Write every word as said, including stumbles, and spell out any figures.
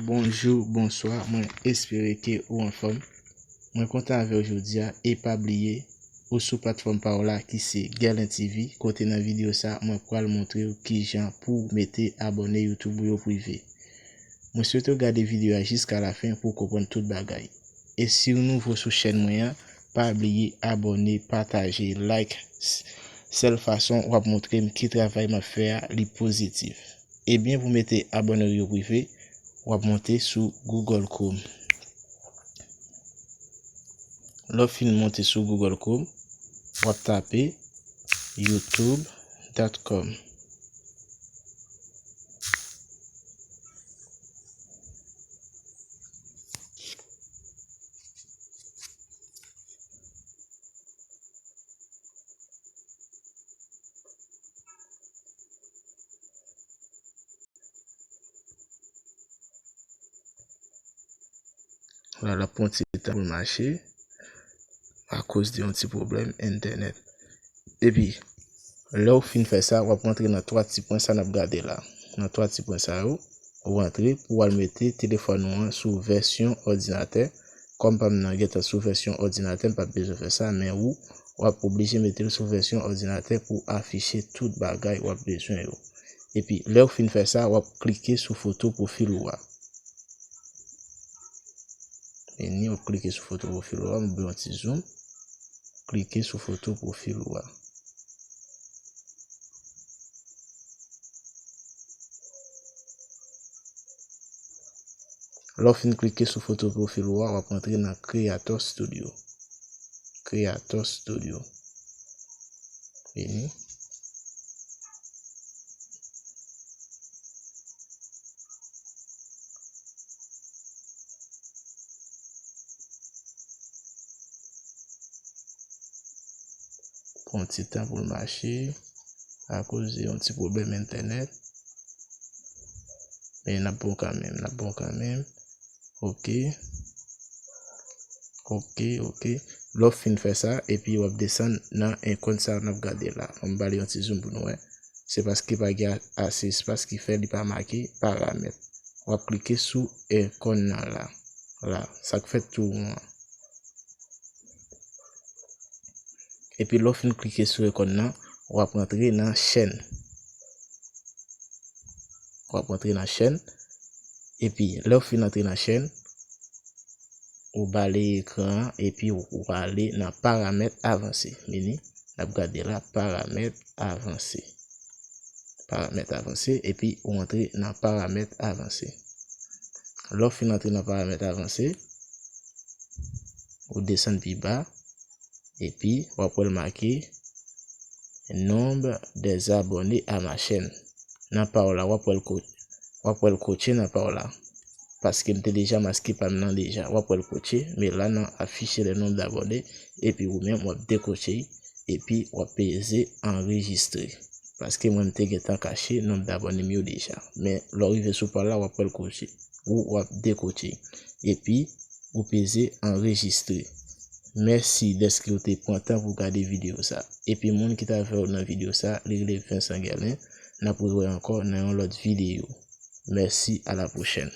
Bonjou, bonswa, mwen espere ke ou anfòm. Mwen kontan avè w jodi a e pa bliye, ou sou platfòm pa w la ki se Guerlain T V, kote nan videyo sa mwen pral montre w kijan pou w mete abòne YouTube ou yo prive. Mwen swete w gade videyo a jiska lafen pou w konprann tout bagay. E si w nouvo sou chèn mwen an, pa bliye abòne, pataje, like. S-, sèl fason w ap montre m ke travay m ap fè a, li pozitif. Ebyen, pou mete abòne yo prive, w ap monte sou Google Chrome. Lè w fin monte sou Google Chrome, w ap tape youtube dot com. La, l ap pran ti tan pou l mache akoz de yon ti pwoblèm entènèt. Epi, lè w fin fè sa, w ap rantre nan twa ti pwen sa n ap gade la. Nan twa ti pwen sa yo, ou rantre pou w al mete telefòn ou an sou vèsyon òdinatè. Kòm pa m nan gentan sou vèsyon òdinatè, m p ap bezwen fè sa, men ou, w ap oblije mete l sou vèsyon òdinatè pou afiche tout bagay w ap bezwen yo. Epi, lè w fin fè sa, w ap klike sou foto pwofil ou a. Vini, w ap klike sou foto pwofil ou a, m ap yon ti zoom. Klike sou foto pwofil ou a. Lè w fin klike sou foto pwofil ou a, w ap rantre nan Creator Studio. Creator Studio. Vini. Pran ti tan pou l mache akoz de yon ti pwoblèm entènèt. Men n ap bon kanmenm, n ap bon kanmenm. Ok. Ok, ok. Lè w fin fè sa, epi w ap desann nan ikòn sa n ap gade la. Ann ba li yon ti zoom pou nou wè. Se paske pa gen ase espas ki fè li pa make paramèt. W ap klike sou ikòn nan la. La, sa k fèt tou won an. Epi lè w fin klike sou ikòn nan, w ap rantre nan chèn. W ap rantre nan chèn. Epi lè w fin antre nan chèn, ou bale ekran an, epi ou, ou ale nan paramèt avanse. Vini, n ap gade la, paramèt avanse. Paramèt avanse, epi ou antre nan paramèt avanse. Lè w fin antre nan paramèt avanse, ou desann pi ba, epi w ap wè l make nombre des abonnés à ma chaîne. Nan pa w la, w ap wè l ko-, w ap wè l kotche nan pa w la. Paske m te deja maske pa m nan deja. W ap wè l kotche, men la nan afficher le nombre d'abonnés, epi ou menm w ap dekotche, epi w ap peze anrejistre. Paske mwen m te gentan kache nombre d'abonnés m yo deja. Men lè w rive sou pa w la, w ap wè l kotche. Ou w ap dekotche. Epi, ou peze anrejistre. Mèsi dèske w te pran tan pou w gade videyo sa. Epi moun ki t avè w nan videyo sa, li rele Vincent Guerlain. N ap rewè ankò nan yon lòt videyo. Mèsi, a la pwochèn.